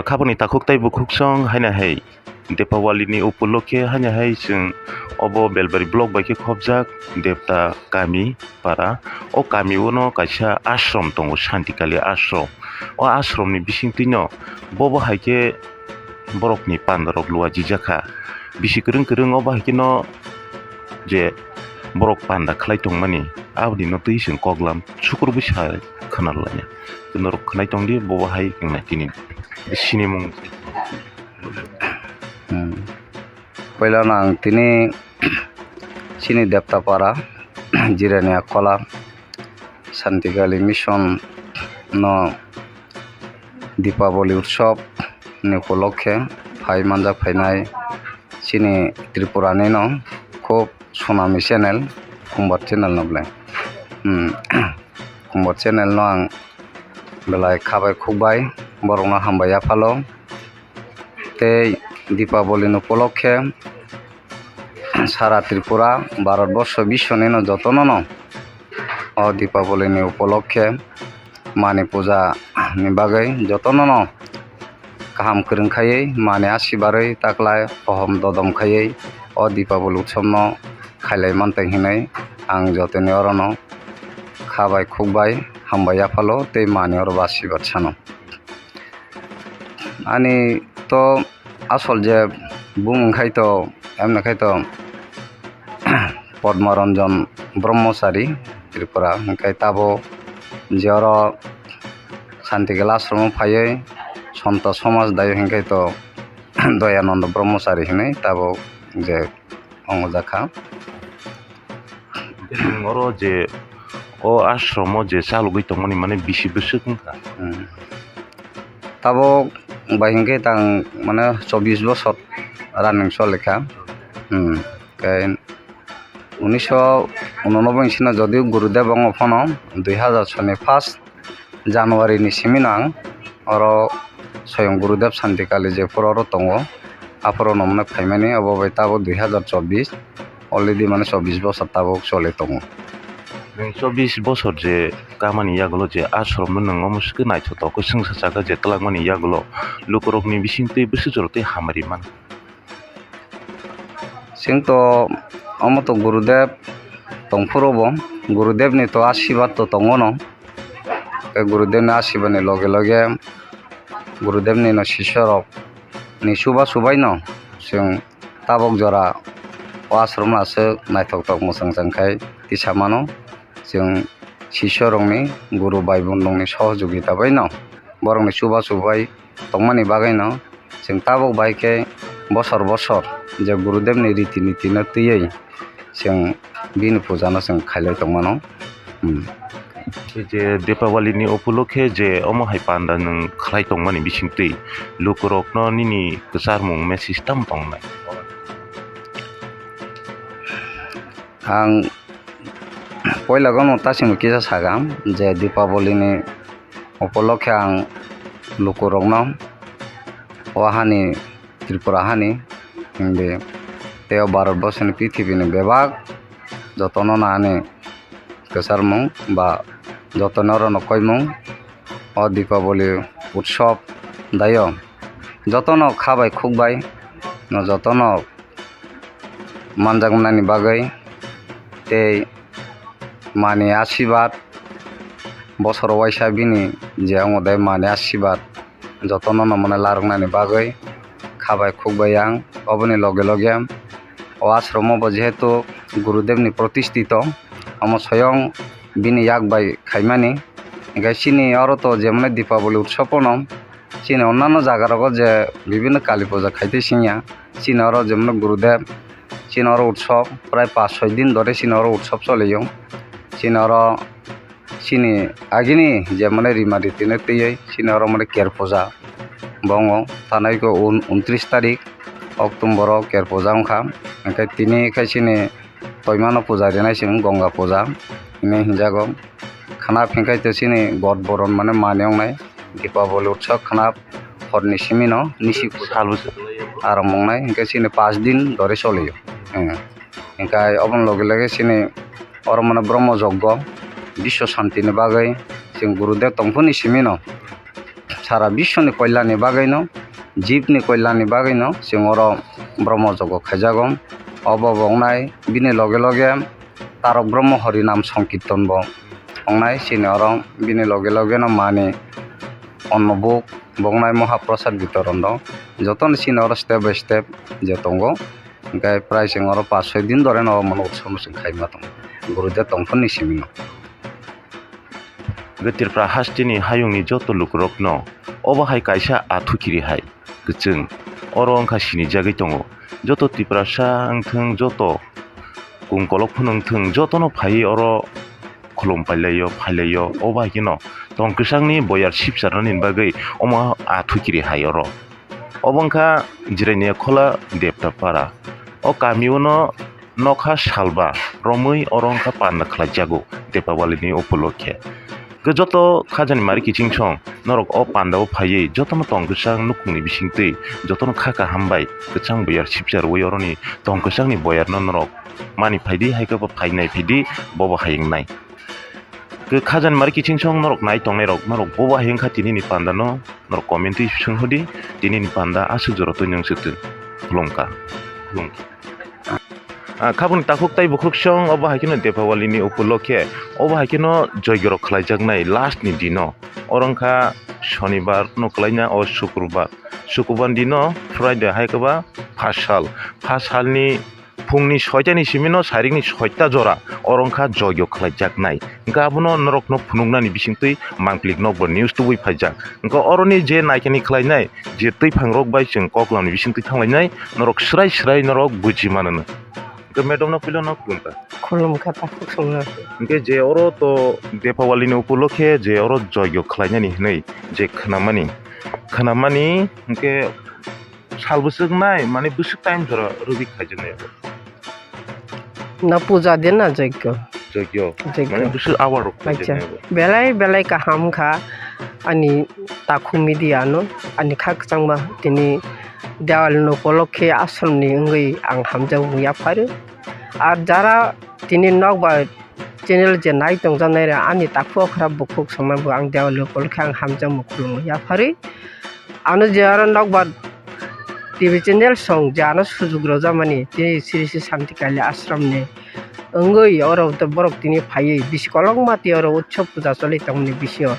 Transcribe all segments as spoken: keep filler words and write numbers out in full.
Khaboni takhuk tei bukhuksong haina hai Dipawali ni upolokhe haina hai chwng obo Belbari block bai khe khopjak Devta kami para. O kami o no kaisa ashram tongo, Shantikali ashram. O ashram ni bisingtwi no bobo hai khe borok ni panda rok luajijak kha. Bisi kwrwng kwrwng obo hai khe no je borok panda khlai tongmani, aboni no twi chwng koklam sukurubui sa khwnalainai. Norok khwnai tongdi, bobo hai wngna tini sinimung. Hmm. Puila no ang tini chini Deptapara, Jirania Khola, Santikali Mission no Dipaboli Utsob ni upolokhe phai manjak phainai chini Tripura ni no khub Sonami channel, Khumbar channel no belai. Hmm. Khumbar channel no ang belai khabai khukbai, borok no hambai yaphalo. Tei Dipaboli ni upolokhe sara Tripura, Bharat borsho, biswoni no jotono no o Dipaboli ni upolokhe mani puja ni bagwi jotono no kaham kwrwng khaiwi, mani asibarwi taklai, kohom dodom khaiwi o Dipaboli utsob no khailai mantwi hinwi ang jotoni orono khabai khukbai hambai yaphalo tei mani oro bo asibad sano. Ani to asol je bumung khai to, emne khai to Padma Ranjan Brahmachari Tripura, hingkai tabo je oro Santikali ashram o phaiwi Santo Somaj dayo, hingkai to Doyananda Brahmachari hinwi tabo je ongjakha. Oro je o ashram o je chalogwi tongmani mane bisi bwswk wngkha? Hmm. Tabok bai hinkhe tang mane chobbish bosor running solikha. Hmm. Khe unisho unonoboi sino jodi Gurudev ongmo phano dui hazar soni first January ni simi no ang oro Soyong Gurudev Santikali jephuru oro tongo, aphuru no mane phaimani, obo bai tabok dui hazar chobbish, already mane chobbish bosor tabok choli tongo. Nwng chobbish bosor je kamani yagulo je ashram no nwng omo swkhe naithotok khe swngsa sakha je twlangmani yagulo lukurokni bisingtwi bwswk jorotwi hamari man. Chwng to omo to Gurudev tongphuru bo, Gurudev ni to asibad to tongo no. Tei Gurudev ni asibad ni loge loge Gurudev ni no sisyo rok ni chuba chubai no chwng tabok jora o ashram no aswk naithok tok mwchang chang khai tisa mano. Chwng sisyo rok ni, guru bai bondong ni sohojogita bai no borok ni chuba chubai tongmani bagwi no chwng tabok bai khe bosor bosor je Gurudev ni riti niti no twiwi chwng bini puja no chwng khailai tongmano. Hmm. Je Dipawali ni upolokhe je omo hai panda nwng khlai tongmani bisingtwi lukurokno nini kwcharmung message tamo tongnai? Ang poila gano tasimo kisa sagam je Dipaboli ni upolokhe ang lukurokno o hani, Tripura hani, hindi tei o Bharat borsoni, prithibi ni bebak jotono no ani kwcharmung ba jotono oro no koimung o Dipaboli utsob dayo jotono kha bai khuk bai no jotono manjaknani bagwi tei mani asibad bosoro waisa bini je wngo de mani asibad jotono no mane larwknani bagwi kha bai khuk bai ang. Oboni loge loge o ashromo bo jehetu Gurudev ni protisthito, omo soyong bini yak bai khaimani. Hinkhe chini oro to jemon Dipaboli utsob no chini onnano jaga rogo je bibhinno Kali puja khaitwi singya, chini oro jemon Gurudev, chini oro utsob prai pash soi din dhore chini oro utsob choliyo. Chini oro chini agini je mane rima ritino twiwi chini oro mane Ker puja bo wngo, thanai khe un-, untris tarik October o Ker puja wngkha. Hinkhe tini khe chini toimano puja rinai se wng Gonga puja hinwi hinjago. Khna phingkhai to chini god boron mane mani wngnai Dipaboli utsob khna horni simi no nisi puja sal bwswk arom wngnai, hinkhe chini pash din dhori solio. Hmm. Hinkhe oboni loge loge chini oro mane Brahma joggo, Biswa Shanti ni bagwi chwng Gurudev tongphuru ni simi no sara biswni koilani bagwino, jibni koilani bagwino chwng oro Brahma jogo khaijago. Obo bo wngnai bini loge loge Tarok Brahma Hari Nam Sankirtan bo wngnai, chini oro bini loge loge no mani onno buk bo wngnai, Mahaprasad bitoron rok jotono chini oro step by step je tongo. Hwnkhe prai chwng oro pash soi din dhore no omo no utsav no chwng khaima tongo, Gurudev tongthokni simi no. Tripura hasteni hayungni joto lukurokno obo hai kaisa athukiri hai kwchwng oro wngkha sinijagwi tongo. Joto Tiprasa wngthwng, joto kung kolok phano wngthwng, jotono phaiwi oro khulum pailaio, phailaio. Obo hai kheno tong kwchangni boyar sipcharnani bagwi omo athukiri hai oro. Obo wngkha Jirania Khola Deptapara. O kamio no nokha salba romwi oro wngkha panda khlaijago Depawalini upolokhe. Khe joto khajani mari kiching song norok o pandao phaiwi jotono tong kwchang nukhungni bisingtwi jotono kha kaham bai kwchang boyar sipcha rwui oroni tong kwchangni boyarno norok mani phaidi, hai khe bo phainai phaidi, bobo hai wngnai. Khe khajani mari kiching song norok nai tongnai rok, norok bobo hai wngkha tini ni panda no, norok comment twi swng hodi, tini ni panda aswk jora twi nung swtwng. Khulumkha. Khulumkha. Ah, khabangni takhuk tai bukhuk song obo hai kheno Depawali ni upolokhe obo hai kheno joigorok khlaijaknai last ni dino. Oro wngkha Shonibar no kwlaina o Sukurbar. Sukurbar ni dino Friday hai khe ba phasal. Phasalni phungni soitani simino sairikni soita jora oro wngkha joigyo khlaijaknai. Hwnkhe abono norokno phunuknani bisingtwi mangplik nokbar news tubui phaijak. Hwnkhe oroni je naikani khlainai, je twiphang rok bai chwng koklamni bisingtwi thanglainai, norok swrai swrai norok buji mano. Hwnkhe madam no puila no khulumkha. Khulumkha, takhuk songno. Hwnkhe je oro to Depawali ni upolokhe je oro joigyo khlainani hwnwi je khnamani, khnamani hwnkhe sal bwswk nai, mane bwswk time jora rwgwi khaijaknai abo? Na puja de na joigyo. Joigyo. Joigyo. Mane bwswk hour rok Acha. Khaijaknai abo? Belai belai kaham kha ani takhuk media no, ani kha kwchangma tini Dewal ni upolokhe ashram ni wngwi ang hamjakmung yaphario. Ar jara tini nokbar channel je nai tongjaknai rok ani takhuk okra bukhuk songma bo ang Dewal ni upolokhe ang hamjakmung khulumung yaphario. Ano je aro nokbar T V channel song je ano sujuk rwjakmani tei Sri Sri Santi Kali Ashram ni wngwi oro borok tini phaiwi bisi kolokma tei oro utsob puja choli tongmani bisingo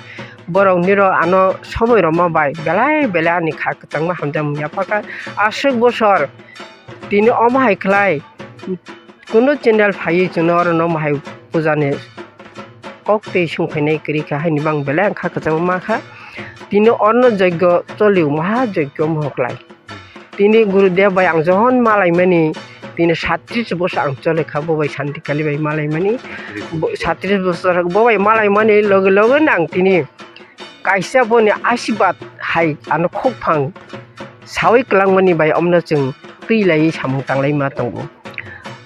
borok niro ano somoi rwma bai belai belai ani kha kwchangma hamjakmung yaphakha. Aswk bosor tini omo hai khlai. Kunu channel phaiwi chwngno oro no mahai puja ni kok tei sung phainai kwrwi kha, haini bang belai ang kha kwchangma ma kha. Tini orno joigyo choli maha joigyo mohor klai. Tini Gurudev bai ang johon malaimani, tini satris boso ang chole kha, bo bai Santi Kali bai malaimani. Bo, satris boso bo bai malaimani loge loge no ang tini kaisa boni asibad hai ano khukphang sawi kwlangmani bai omno chwng twi laiwi samung tanglai ma tongo.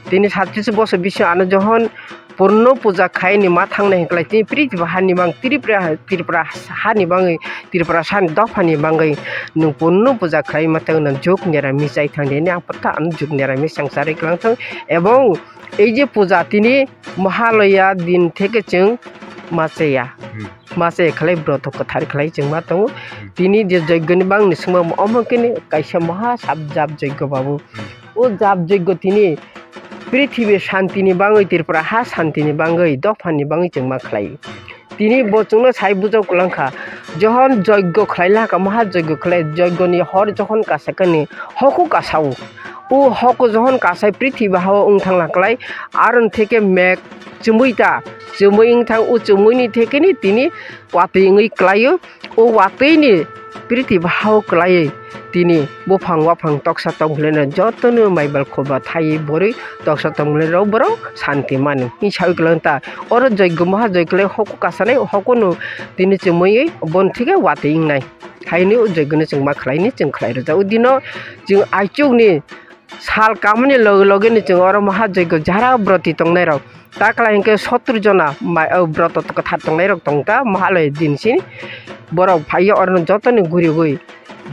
Tini satris boso bisingo ano johon purno puja khaini ma thangnai hwnkhe tini prithibi hani bang Tripura, Tripura hani bangwi Tripura sani dophani bangwi nwng purno puja khlai ma tong nang juk nera michai thang di, ang pata ano juk nera michang charwi kwlang thang ebong ei je puja tini Mahalaya din theke chwng ma chaya. Hmm. Ma se khlai broto kwthar khlai chwng ma tongo. Hmm. Tini je joigoni bangni swngma omo khe ni kaisa maha sab jab joigo babu. Hmm. O jab joigo tini prithibi santini bangwi, Tripura ha santini bangwi, dophani bangwi chwng ma khlai. Tini bo chwngno sai bujak kwlang kha, johon joigo khlai la kha, maha joigo khlai, joigoni hor johon kasa kani hoku kasao. O hoku johon kasai prithibi hao wng thang la khlai, aron theke mek chumui ta, chumui wng thang, o chumuini thekeni tini watwi wngwi klaio. O watwini prithibi hao klaiwi tini buphang waphang toksa tongkhlaino jotono maibal khoba thaiwi borwi toksa tongkhlairok borok santi mani. Hwnwi sawi kwlangta oro joigo maha joigo khlai hoku kasanai hokuno tini chumuiwi boni thike watwi wngnai. Haino o joigono chwng ma khlaini chwng khlai rwjak. O dino chwng aichukni sal kamani loge loge ni chwng oro maha joigo jara broti tongnai rok ta khlai hinkhe sottur jona mai, o, broto kwthar tongnai rok tong ta mahaloi din sini borok phaiya oro joto ni gurigui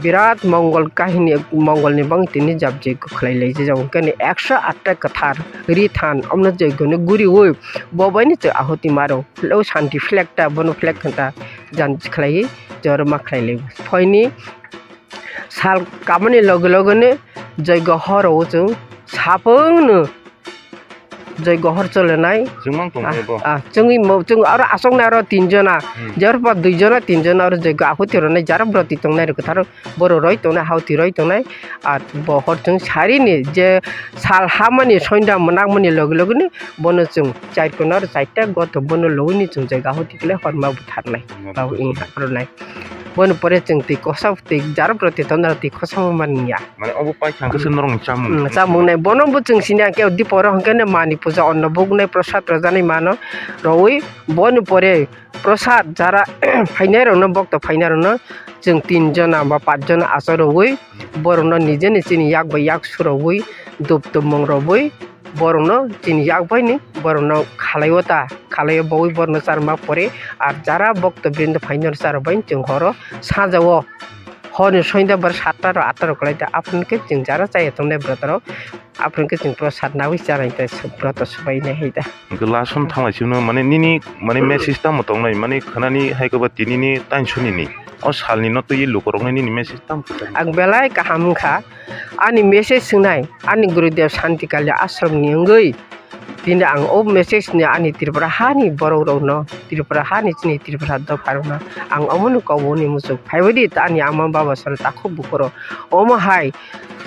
birat mongol kahini, mongolni bangwi tini jab joigo khlai lai jajak, hwnkhe ekso atta kwthar ri than omno joigo no guriwi bo baino chwng ahuti maro, o shanti flag ta bono flag khan ta jan khlaiwi jorma khlai lai phaini sal kamani loge loge no joigo horo o chwng sapung no joigo hor cholenai. Chwng mang tong Ah, ebo. Ah, chwngwi mo-, chwng aro aswk nai aro tin jona, Hmm. Jerpa dui jona, tin jona aro joigo ahuti rwnai, jara broti tongnai rw kwthar borok roi tongnai, hauti roi tongnai. Ar bo hor chwng sarini je sal hamani soinda mwnakmani loge loge ni bono chwng chai kono aro chaita goto bono lowini chwng joigo ahuti khlai horma butharnai. Hmm. Babo wng rwnai. Bono pore chwng twi kosa twi jara broti tongnai twi kosa manya. Mane obo paithang khe se norokni chamung. Mm, chamung nai. Bono bo chwng sini hwnkhe diporo hwnkhe no mani puja onno buknai prosad rwjaknai mano rwui boni pore prosad jara phainai rokno bokto phainai rokno chwng tin jona ba pach jona achar rwui borokno nijeni chini yak bai yak surogwi dup tumung rwui borokno chini yak bai ni borokno khalai o ta khalai o bogwi borokno charma pore ar jara bokto bini phainai rok charwk bai chwng horo saja o. Horni soinda bar satta rok atta rok kwlai da, aphuru khe chwng jara chaya tongnai bwrwtarok, aphuru khe chwng prosad nawi chanai tei bwrwto swbainai hai da. Hwnkhe last o thanglaisino, mane, nini, mane, message tamo tongnai, mane, khwnani hai khe ba tinini tansonini, o salni no twiwi lukurokno nini message tamo kwchangma? Ang belai kaham wngkha, ani message swngnai, ani Gurudev Shanti Kali Ashram ni wngwi, Tini ang o message ni ani Tripura hani borok rok no, Tripura hani chini Tripura dopha rok no ang omo no koboni muchuk phaibai di ani ama baba sora takhuk bukhuk rok. Omo hai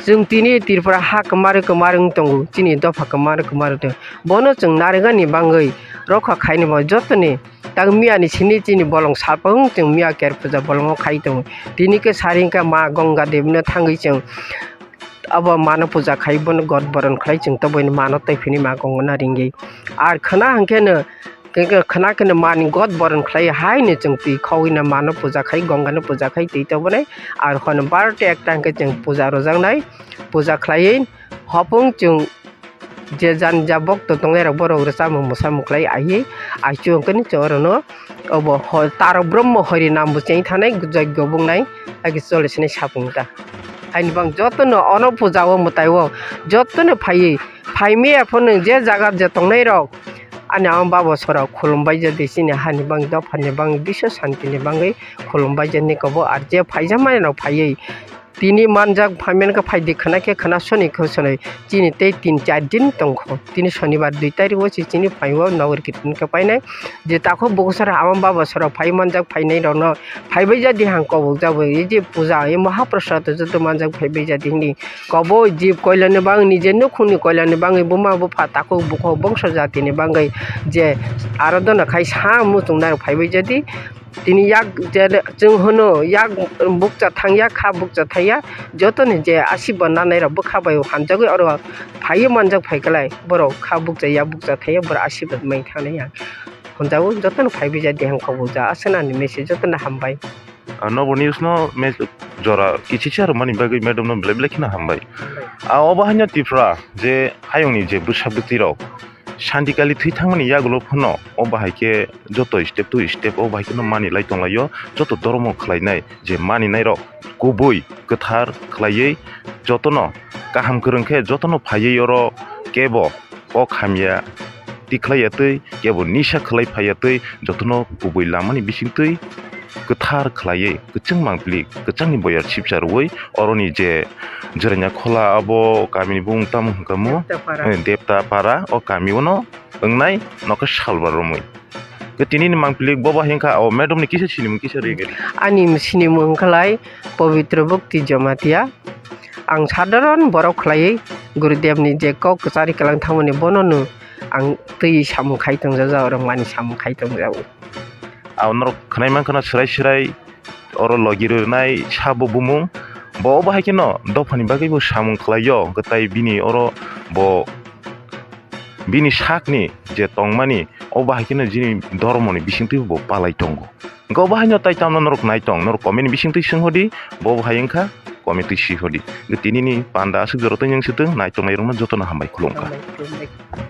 chwng tini Tripura ha kwmari kwmari wng tongo, chini dopha kwmari kwmari wng tongo. Bono chwng narwknani bangwi rokha khaini bo jotoni tang miya ni sini chini bolong salpang chwng miya ker puja bolongo khai tongo. Tini khe sari wngkha ma Ganga Devi no thangwi chwng Abo mano puja khai bono god boron khlai chwng toboni mano tei phini ma gongna ringwi. Ar khwna hwnkhe no, khwna kheno mani god boron khlai hai no chwng twi khogwi no mano puja khai gongano puja khai twi tobonai. Ar hwn barota ekta hwnkhe chwng puja rwjaknai, puja khlaiwi hopung chwng je jani ja bokto tongnai rok borok rw chamung mwsamung khlai aiwi aichuk hwnkhe no chwng orono Obo ho-, Tarok Brahma Hari Nam bo cheng thanai, jogyo bungnai, agi chole sinai sapung ta. Haini bang jotono ono puja o mwtai o jotono phaiwi, phaimaya phano je jaga je tongnai rok, ani ama baba sora khulumbai jadi chini hani bang dophani bang biswa shanti ni bangwi khulumbai jadi kobo, ar je phaijakmani rok phaiwi, Tini manjak phaimani khe phaidi khwna khe khwna soni khe soni chini tei tin char din tongkho. Tini sonibar dui tarik o se chini phaio nogor kirtan khe painai. Je takhuk bukhuk sora ama baba sora phai manjak phainai rokno phaibai jadi hang kobok jabo. E je puja e mahaprasad joto manjak phaibai jadi hini kobo jib koilani bangwi nije nukhungni koilani bangwi buma bupha takhuk bukhuk bongso jatini bangwi je arodona khai sa muchungnai rok phaibai jadi. Tini yak je chwng hwno yak bukcha thangya, kha bukcha thangya, jotoni je asibba nanai rok bwkha bai hamjagwi oro phaiwi manjak phai kwlai, borok kha bukcha yak bukcha thangya, borok asibba mai thangnai ya. Hwnjago jotono phaiwi ja dehang kobok ja, aswk nani message jotono hambai. Ah, nobo news no me jora kichicha rwmani bagwi madam no belai belai kheno hambai. Hambai. Ah, obo haino Tripura je hayungni je bwsa bwtwi rok Shanti Kali thwi thangmani yagulo phano o bahai khe joto step to step o bahai kheno mani lai tonglaio, joto dhormo khlainai je maninai rok kubui kwthar khlaiwi jotono kaham kwrwng khe jotono phaiwi oro kebo kok hamya tikhlaiya twi kebo nisa khlai phaiya twi jotono kubui lamani bisingtwi kwthar khlaiwi kwchwng mangpili kwchangni boyar sipsa rwui oroni je Jwraina Khola abo kamini bumung tamo hwnkha mo? Deptapara. Eh, Deptapara o kami o no wngnai nokha salbar romwi. Khe tini ni mangpili bobo hwnkha o madam ni kisa sinimung kisa rwgwi. Ani sinimung wngkhalai Pabitra Bhakti Jamatia. Ang sadharon borok khlaiwi Gurudev ni je kok kwchari kwlang thangmani bono no ang twi samung khai tongjago, rwngmani samung khai tongjago. Ang norok khwnai mankha no swrai swrai oro logi rwnai sabo bumung. Bo obo hai kheno dophani bagwi bo samung khlaio, hwnkhe tai bini oro bo bini sakni je tongmani obo hai kheno jini dhormoni bisingtwi bo palai tongo. Hwnkhe obo haino tai tamno norok nai tong, norok comment ni bisingtwi swng hodi, bo obo hai wngkha comment twi si hodi. Hwnkhe tinini panda aswk jora twi wng swtwng, nai tongnai rokno jotono hambai khulumkha. Hambai khulumkha.